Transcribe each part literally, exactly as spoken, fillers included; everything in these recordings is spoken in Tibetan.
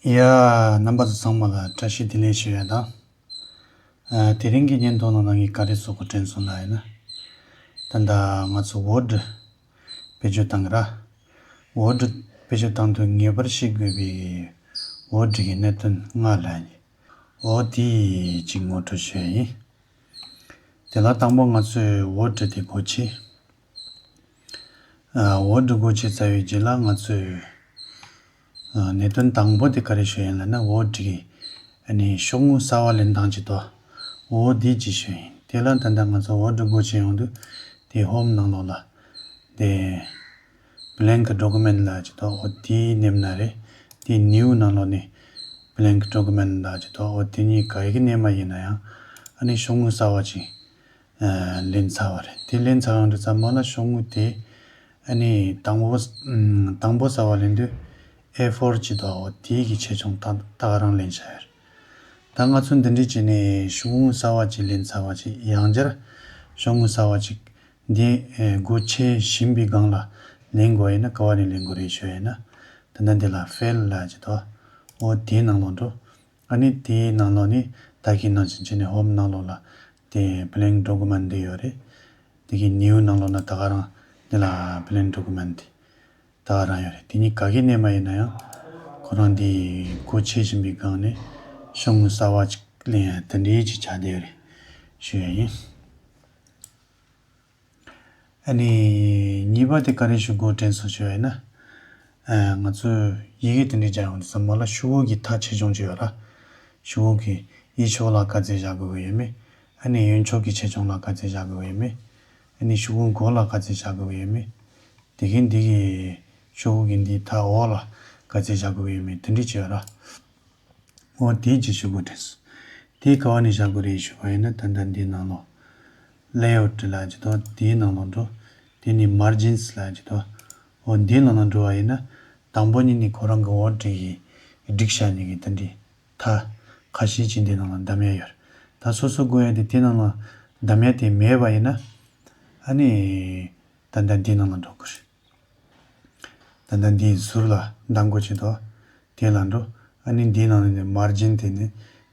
ཡ། རྣམ་པ་ཚོ་ཚང་མ་ལ་བཀྲ་ཤིས་བདེ་ལེགས་ཞུ་ཡ་དང་། ཨ། དེ་རིང་གི་བརྙན་ཐུང་ནང་ལ་ངས་ག་རེ་བཟོ་དགོས་དྲན་སོང་ལབ་ཡིན་ན། ད་ལྟ་ང་ཚོ་ཝར་ཌི་བེད་སྤྱོད་བཏང་གི་ར། ཝར་ཌི་བེད་སྤྱོད་བཏང་དུས་ངེས་པར་ཤེས་དགོས་པའི་ཝར་ཌི་གི་གནད་དོན་ལྔ་ལབ་ཡིན། འོ་དེ་ཅིག་ངོ་སྤྲོད་ཞུ་ཡ་ཡིན། དེ་ལ་དང་པོ་ང་ཚོས་ཝར་ཌི་དེ་སྒོ་ཕྱེ། ཨ། ཝར་ཌི་སྒོ་ཕྱེ་ཚར་བའི་རྗེས་ལ་ང་ཚོས། ཨ། གནད་དོན་དང་པོ་དེ་ག་རེ་ཞུ་ཡིན་ལབ་ན། ཝར་ཌི་གི་ཨ་ནི་ཤོག་ངོས་གསར་པ་ལེན་སྟངས་ཅིག་འདུག་འོ་དེ་ཅིག་ཞུ་ཡིན། དེ་ལ་ད་ལྟ་ང་ཚོ་ཝར་ཌི་སྒོ་ཕྱེ་ཡོང་དུས་དེ་ཧོམ་ནང་ལོགས་ལ་དེ་བྷི་ལེང་ཀི་ཌོ་ཀུ་མེན་ཊི་ལབ་ཅིག་འདུག་འོ་དེ་མནན་ན་རེད། དེ་ནིའུ་ནང་ལོགས་ནས་བྷི་ལེང་ཀི་ཌོ་ཀུ་མེན་ཊི་ལབ་ཅིག་འདུག་འོ་དེ་གཉིས་ག་གི་མནན་པ་ཡིན་ན་ཡང་ཨ་ནི་ཤོག་ངོས་གསར་པ་ཅིག་ཨ། ལེན་ཚར་བ་རེད། དེ་ལེན་ཚར་ཡོང་དུས་ཙམ་པ་ལ་ཤོག་ངོས་དེ་ཨ་ནི་དང་པོ། ཨམ། དང་པོ་གསར་པ་ལེན་དུས་ཨེ་ཕོར་ཅིག་འདུག་འོ་དེ་གི་ཆེ་ཆུང་ད་ད་ག་རང་ལེན་བྱ་ཡ་རེད། ད་ང་ཚོ་འདི་འདྲས་བྱས་ནས་ཤོག་ངོས་གསར་པ་ཅིག་ལེན་ཚར་བ་ཅིག་ཡང་བསྐྱར་ཤོག་ངོས་གསར་པ་ཅིག་འདི། ཨེ། སྒོ་ཕྱེ་བཞིན་པའི་སྒང་ལ་ལེན་དགོས་ཡིན་ན་ག་བ་ནས་ལེན་དགོས་རེད་ཞུ་ཡ་ཡིན་ན། ད་ལྟ་འདི་ལ་ཕའིལ་ལབ་ཅིག་འདུག་འོ་དེའི་ནང་ལོགས་འགྲོ། ཨ་ནི་དེའི་ནང་ལོགས་ནས་ད་གིན་ནང་བཞིན་བྱས་ནས་ཧོམ་ནང་ལོགས་ལ་དེ་བྷི་ལེང་ཀི་ཌོ་ཀུ་མེན་ཊི་འདི་ཡོད་རེད། དེ་གི་ནིའུ་ནང་ལོགས་ན་ད་ག་རང་འདི་ལ་བྷི་ལེང་ཀི་ཌོ་ཀུ་མེན་ཊི་འདི་ད་ག་རང་ཡོད་རེད། དེ་གཉིས་ག་གི་མནན་པ་ཡིན་ན་ཡང་ཁོ་རང་འདི་སྒོ་ཕྱེ་བཞིན་པའི་སྒང་ནས་ཤོག་ངོས་གསར་པ་ཅིག་ལེན་ཡ་དེ་འདྲའི་ཅིག་ཆགས་བསྡད་ཡོད་རེད་ཞུ་ཡ་ཡིན། ཨ་ནི་གཉིས་པ་དེ་ག་རེ་ཞུ་དགོས་དྲན་སོང་ཞུ་བ་ཡིན་ན། ཨ། ང་ཚོས་ཡི་གེ་དེ་འདྲ་སྦྱར་ཡོང་དུས་ཙམ་པ་ལ་ཤོག་གུ་གི་མཐའ་ཆེ་ཆུང་ཅིག་ཡོད་ར། ཤོག་གུ་གི་གཡས་ཕྱོགས་ལ་ག་ཚད་བཞག་དགོས་ཀྱི་ཡོད་མེད། ཨ་ནི་གཡོན་ཕྱོགས་ཀྱི་ཆེ་ཆུང་ལ་ག་ཚད་བཞག་དགོས་ཀྱི་ཡོད་མེད། ཨ་ནི་ཤོག་གུ་མགོ་ལ་ག་ཚད་བཞག་དགོས་ཀྱི་ཡོད་མེད། དེ་གིན་འདི་གི་ཤོག་གུ་གི་འདིའི་མཐའ་འོག་ལ་ག་ཚད་བཞག་དགོས་ཀྱི་ཡོད་མེད་དེ་འདྲ་ཅིག་ཡོད་ར། འོ་དེ་ཅིག་ཞུ་དགོས་དྲན་སོང་། དེ་ག་བ་ནས་བཞག་དགོས་རེད་ཞུ་བ་ཡིན་ན་ད་ལྟ་འདིའི་ནང་ལོགས་ལེ་ཨའུ་ཊི་ལབ་ཅིག་འདུག་དེའི་ནང་ལོགས་འགྲོ། དེ་ནས་མར་ཇིན་སི་ལབ་ཅིག་འདུག་འོ་འདིའི་ནང་ལ་འགྲོ་བ་ཡིན་ན་དང་པོ་ཉིད་ནས་ཁོ་རང་གི་ཝར་ཌི་གི་སྒྲིག་བྱ་ནི་གི་དེ་འདྲའི་མཐའ་ཁ་ཤས་ཅིག་འདི་ནང་ལ་འདམ་ཡ་ཡོད་རེད། ད་སོ་སོ་དགོས་ཡ་དེ་དེ་ནང་ལ་འདམ་ཡ་དེ་མེད་པ་ཡིན་ན་ཨ་ནི་ད་ལྟ་འདིའི་ནང་ལ་འགྲོ་དགོས་རེད། ད་ལྟ་འདིའི་ཟུར་ལ་མདང་དགོང་བྱེད་དོ། དེ་ལ་འགྲོ། ཨ་ནི་འདིའི་ནང་ནས་མར་ཇིན་དེ་ནས་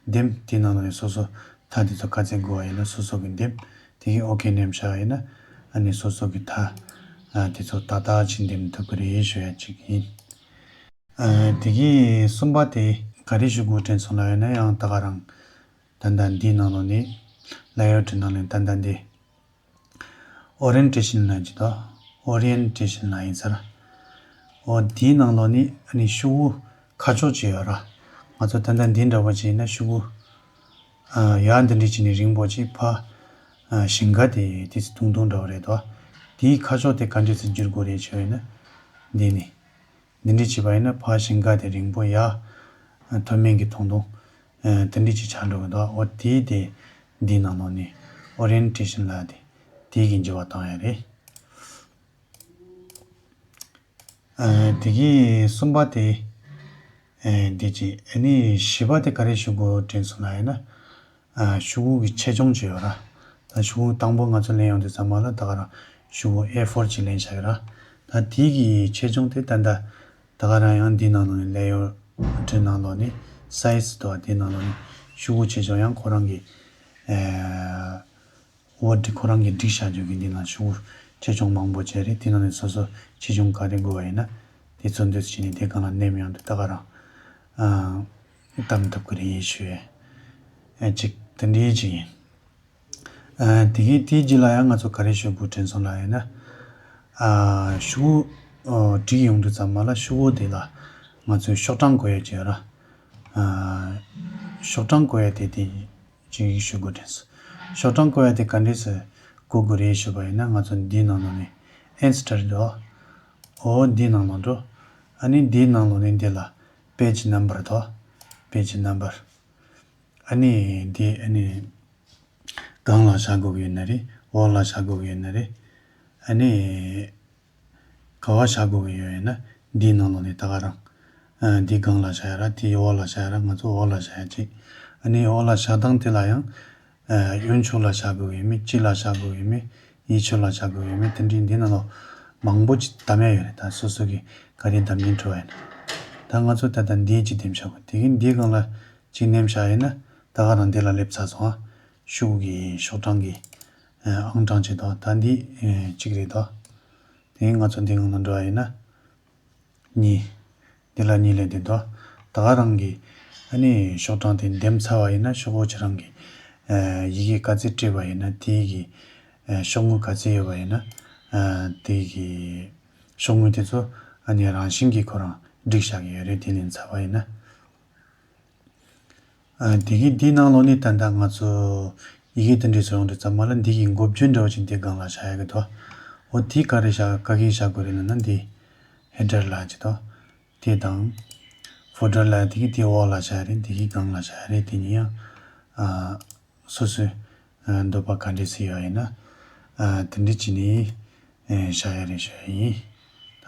འདེམས། དེའི་ནང་ནས་སོ་སོ་མཐའ་དེ་ཚོ་ག་ཚད་དགོས་པ་ཡིན་ན་སོ་སོ་གི་འདེམས། དེ་གི་ཨོ་ཀེ་མནན་བཞག་པ་ཡིན་ན་ཨ་ནི་སོ་སོ་གི་མཐའ་ཨ་དེ་ཚོ་ཏག་ཏག་ཅིག་འདེམས་ཐུབ་ཀྱི་རེད་ཞུ་ཡ་ཅིག་ཡིན། ཨ་དེ་གི་གསུམ་པ་དེ་ག་རེ་ཞུ་དགོས་དྲན་སོང་ལབ་ཡོད་ན་ཡང་ད་ག་རང་ད་ལྟ་འདིའི་ནང་ལོགས་ནས་ལེ་ཨའུ་ཊི་ནང་ནས་ད་ལྟ་འདི། ཨོ་རི་ཡེན་ཊེ་ཤན་ལབ་ཅིག་འདུག་ཨོ་རི་ཡེན་ཊེ་ཤན་ལབ་ཡིན་ས་ར། འོ་དེའི་ནང་ལོགས་ནས་ཨ་ནི་ཤོག་གུ་ཁ་ཕྱོགས་ཅིག་ཡོད་ར། ང་ཚོ་ད་ལྟ་འདི་འདྲ་བོ་ཅིག་ཡིན་ན་ཤོག་གུ་ཨ་ཡར་འདི་འདྲ་བྱས་ནས་རིང་པོ་ཅིག་ཕར་ཨ་ཞིང་ཁ་དེ་དེ་ཚོ་ཐུང་ཐུང་འདྲ་བོ་རེད་དོ། དེའི་ཁ་ཕྱོགས་དེ་ག་འདྲས་སེ་བསྒྱུར་དགོས་རེད་བྱས་ན་འདི་ནས། འདི་འདྲ་བྱས་པ་ཡིན་ན་ཕར་ཞིང་ཁ་དེ་རིང་པོ་ཡར་མཐོ་དམན་གྱི་ཐུང་ཐུང་དེ་འདྲ་ཅིག་ཆགས་འགྲོ་གི་འདུག་འོ་དེ་དེ་འདིའི་ནང་ལོགས་ནས་ཨོ་རི་ཡེན་ཊེ་ཤན་ལབ་དེ་དེ་གི་འགྱུར་བ་བཏང་ཡ་རེད། ཨ་དེ་གི་གསུམ་པ་དེ་ཨ་འདི་ཅིག་ཨ་ནི་བཞི་པ་དེ་ག་རེ་ཞུ་དགོས་དྲན་སོང་ལབ་ཡིན་ན། ཨ་ཤོག་གུ་གི་ཆེ་ཆུང་ཅིག་ཡོད་ར། ད་ཤོག་གུ་དང་པོ་ང་ཚོ་ལེན་ཡོང་དུས་ཙམ་པ་ལ་ད་ག་རང་ཤོག་གུ་ཨེ་ཕོར་ཅིག་ལེན་བཞག་ཡོད་ར། ད་དེ་གི་ཆེ་ཆུང་དེ་ད་ལྟ་ད་ག་རང་ཡང་འདི་ནང་ལོགས་ནས་ལེ་ཨའུ་ཊི་ནང་ལོགས་ནས་སའི་ཛི་དང་དེ་ནང་ལོགས་ནས་ཤོག་གུ་ཆེ་ཆུང་ཡང་ཁོ་རང་གི་ཨ་ཝར་ཌི་ཁོ་རང་གི་སྒྲིག་བྱ་རྒྱུ་གི་འདི་ནང་ཤོག་གུ་ཆེ་ཆུང་མང་པོ་བྱས་རེད། དེ་ནང་ནས་སོ་སོ་ཆེ་ཆུང་ག་རེ་དགོས་པ་ཡིན་ན་དེ་ཚོ་འདོད་བྱས་ནས་དེ་སྒང་ལ་མནན་ཡོང་དུས་ད་ག་རང་ཨ་བདམས་ཐུབ་ཀྱི་རེད་ཞུ་ཡས་ཨ་ཅིག་དེ་འདྲའི་ཅིག་ཡིན། ཨ་དེ་གི་དེའི་རྗེས་ལ་ཡང་ང་ཚོ་ག་རེ་ཞུ་དགོས་དྲན་སོང་ལབ་ཡིན་ན། ཨ་ཤོག་གུ་ཨ་སྒྲིག་ཡོང་དུས་ཙམ་པ་ལ་ཤོག་གུ་དེ་ལ་ང་ཚོས་ཤོག་གྲངས་བཀོད་ཡ་ཅིག་ཡོད་ར། ཨ་ཤོག་གྲངས་བཀོད་ཡ་དེ་དེ་ཅིག་ཞུ་དགོས་དྲན་སོང་། ཤོག་གྲངས་བཀོད་ཡ་དེ་ག་འདྲས་སེ་བཀོད་དགོས་རེད་ཞུས་པ་ཡིན་ན་ང་ཚོ་འདིའི་ནང་ལོགས་ནས་ཨེན་སི་ཊར་འདུག་འོ་འདིའི་ནང་ལོགས་འགྲོ། ཨ་ནི་འདིའི་ནང་ལོགས་ནས་འདི་ལ་པེ་ཇི་ནམ་བར་འདུག་པེ་ཇི་ནམ་བར། ཨ་ནི་འདི་ཨ་ནི་སྒང་ལ་བཞག་དགོས་ཀྱི་ཡོད་ན་རེད། འོག་ལ་བཞག་དགོས་ཀྱི་ཡོད་ན་རེད། ཨ་ནི་ག་བ་བཞག་དགོས་ཀྱི་ཡོད་ཡིན་ན་འདིའི་ནང་ལོགས་ནས་ད་ག་རང་ཨ་འདི་སྒང་ལ་བཞག་ཡ་ར། དེ་འོག་ལ་བཞག་ཡ་ར། ང་ཚོ་འོག་ལ་བཞག་ཡ་ཅིག་ཨ་ནི་འོག་ལ་བཞག་སྟངས་དེ་ལ་ཡང་ཨ་གཡོན་ཕྱོགས་ལ་བཞག་དགོས་ཀྱི་ཡོད་མེད། དཀྱིལ་ལ་བཞག་དགོས་ཀྱི་ཡོད་མེད། གཡས་ཕྱོགས་ལ་བཞག་དགོས་ཀྱི་ཡོད་མེད། དེ་འདྲའི་འདི་ནང་ལོགས་མང་པོ་ཅིག་བདམས་ཡ་ཡོད་རེད། ད་སོ་སོ་གི་ག་རེ་བདམས་སྙིང་བྲོ་བ་ཡིན་ན། ད་ང་ཚོ་ད་ལྟ་འདིའི་གཅིག་འདེམས་བྱ་དགོས། དེ་གིན་འདིའི་སྒང་ལ་གཅིག་འདེམས་བྱ་ཡིན་ན་ད་ག་རང་འདི་ལ་སླེབས་ཚར་སོང་ཨ། ཤོག་གུ་གི་ཤོག་གྲངས་ཀྱི་ཨང་གྲངས་གཅིག་དང་ད་འདི་གཅིག་རེད་དོ། དེ་ང་ཚོ་འདི་སྒང་ལ་འགྲོ་བ་ཡིན་ན། གཉིས། འདི་ལ་གཉིས་ལས་འདི་དོ། ད་ག་རང་གི་ཨ་ནི་ཤོག་གྲངས་དེ་འདེམས་ཚར་བ་ཡིན་ན་ཤོག་གུ་ཁྱེད་རང་གི་ཡི་གེ་ག་ཚད་བྲིས་པ་ཡིན་ན་དེའི་གི་ཤོག་ངོས་ག་ཚད་ཡོད་པ་ཡིན་ན་དེའི་གི་ཤོག་ངོས་དེ་ཚོ་ཨ་ནི་རང་བཞིན་གྱིས་ཁོ་རང་འགྲིག་བཞག་གི་ཡོད་རེད། དེ་ལས་ཚར་བ་ཡིན་ན། ཨ། དེ་གི་འདི་ནང་ལོགས་ནས་ད་ལྟ་ང་ཚོ་ཡི་གེ་དེ་འདྲ་བཟོ་ཡོང་དུས་ཙམ་པ་ལ་འདི་གི་འགོ་བརྗོད་འདྲ་བོ་ཅིག་འདི་སྒང་ལ་བཞག་ཡ་གི་འདུག་འོ་དེ་ག་རེ་བཞག་ག་གི་བཞག་དགོས་རེད་ལབ་ན་འདི་ཧེ་ཌར་ལབ་ཅིག་འདུག་དེ་དང་ཕུ་ཊར་ལབ་དེ་གི་དེ་འོག་ལ་བཞག་ཡ་རེད། འདི་གི་སྒང་ལ་བཞག་ཡ་རེད། དེ་གཉིས་ཡང་ཨ། སོ་སོའི་ཨ། འདོད་པ་ག་འདྲས་སེ་ཡོད་ཡིན་ན་ཨ། དེ་འདྲས་བྱས་ནས་ཨ། བཞག་ཡ་རེད་ཞུ་ཡ་ཡིན།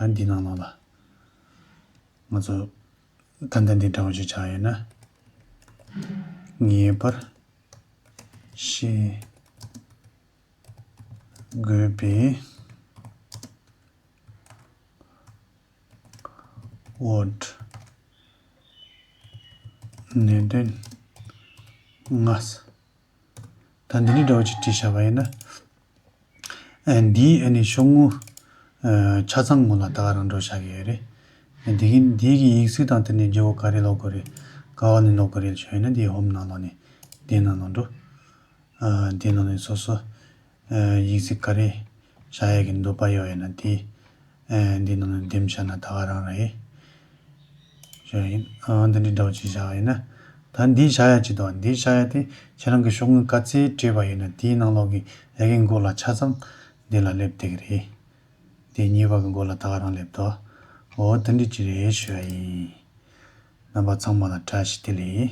ད་འདི་ནང་ལོགས་ལ་ང་ཚོ་ད་ལྟ་འདི་འདྲ་བོ་ཞིག་ཆགས་ཡོད་ན། ངེས་པར་ཤེས་དགོས་པའི་ཝརཌ་གནད་དོན་ལྔ། ད་འདི་འདྲ་འདྲ་བོ་ཅིག་བྲིས་བཞག་པ་ཡིན་ན། ཨ། འདིའི་ཨ་ནི་ཤོག་ངོས་ཨ། ཆ་ཚང་ངོས་ལ་ད་ག་རང་འགྲོ་བཞག་གི་ཡོད་རེད། འདི་གི་འདི་གི་ཡིག་གཟུགས་དང་དེ་ནས་རྒྱལ་པོ་ག་རེ་ཀློག་དགོས་རེད། ག་བ་ནས་ཀློག་དགོས་རེད་ཞུ་ཡིན་ན་འདིའི་ཧོམ་ནང་ལོགས་ནས་འདིའི་ནང་ལོགས་འགྲོ། ཨ། འདིའི་ནང་ནས་སོ་སོ་ཨ། ཡིག་གཟུགས་ག་རེ་བཞག་ཡས་ཀྱི་འདོད་པ་ཡོད་ཡིན་ན་དེ། ཨ། འདི་ནང་ནས་འདེམས་བྱས་ན་ད་ག་རང་རེད། ཞུ་ཡིན། ཨ། འདི་འདྲའི་འདྲ་བོ་ཅིག་བཞག་ཡིན་ན། ད་འདི་བཞག་ཡ་ཅིག་དང་འདི་བཞག་ཡ་དེ་ཁྱེད་རང་གི་ཤོག་ངོས་ག་ཚད་བྲིས་པ་ཡིན་ན་དེའི་ནང་ལོགས་ཀྱི་ཡ་གི་མགོ་ལ་ཆ་ཚང་འདི་ལ་སླེབས་བསྡད་ཀྱི་རེད། དེ་གཉིས་པ་གི་མགོ་ལ་ད་ག་རང་སླེབས་དོ། འོ་འདི་འདྲའི་ཅིག་རེད་ཞུ་ཡ་ཡིན། རྣམ་པ་ཚང་མ་ལ་བཀྲ་ཤིས་བདེ་ལེགས།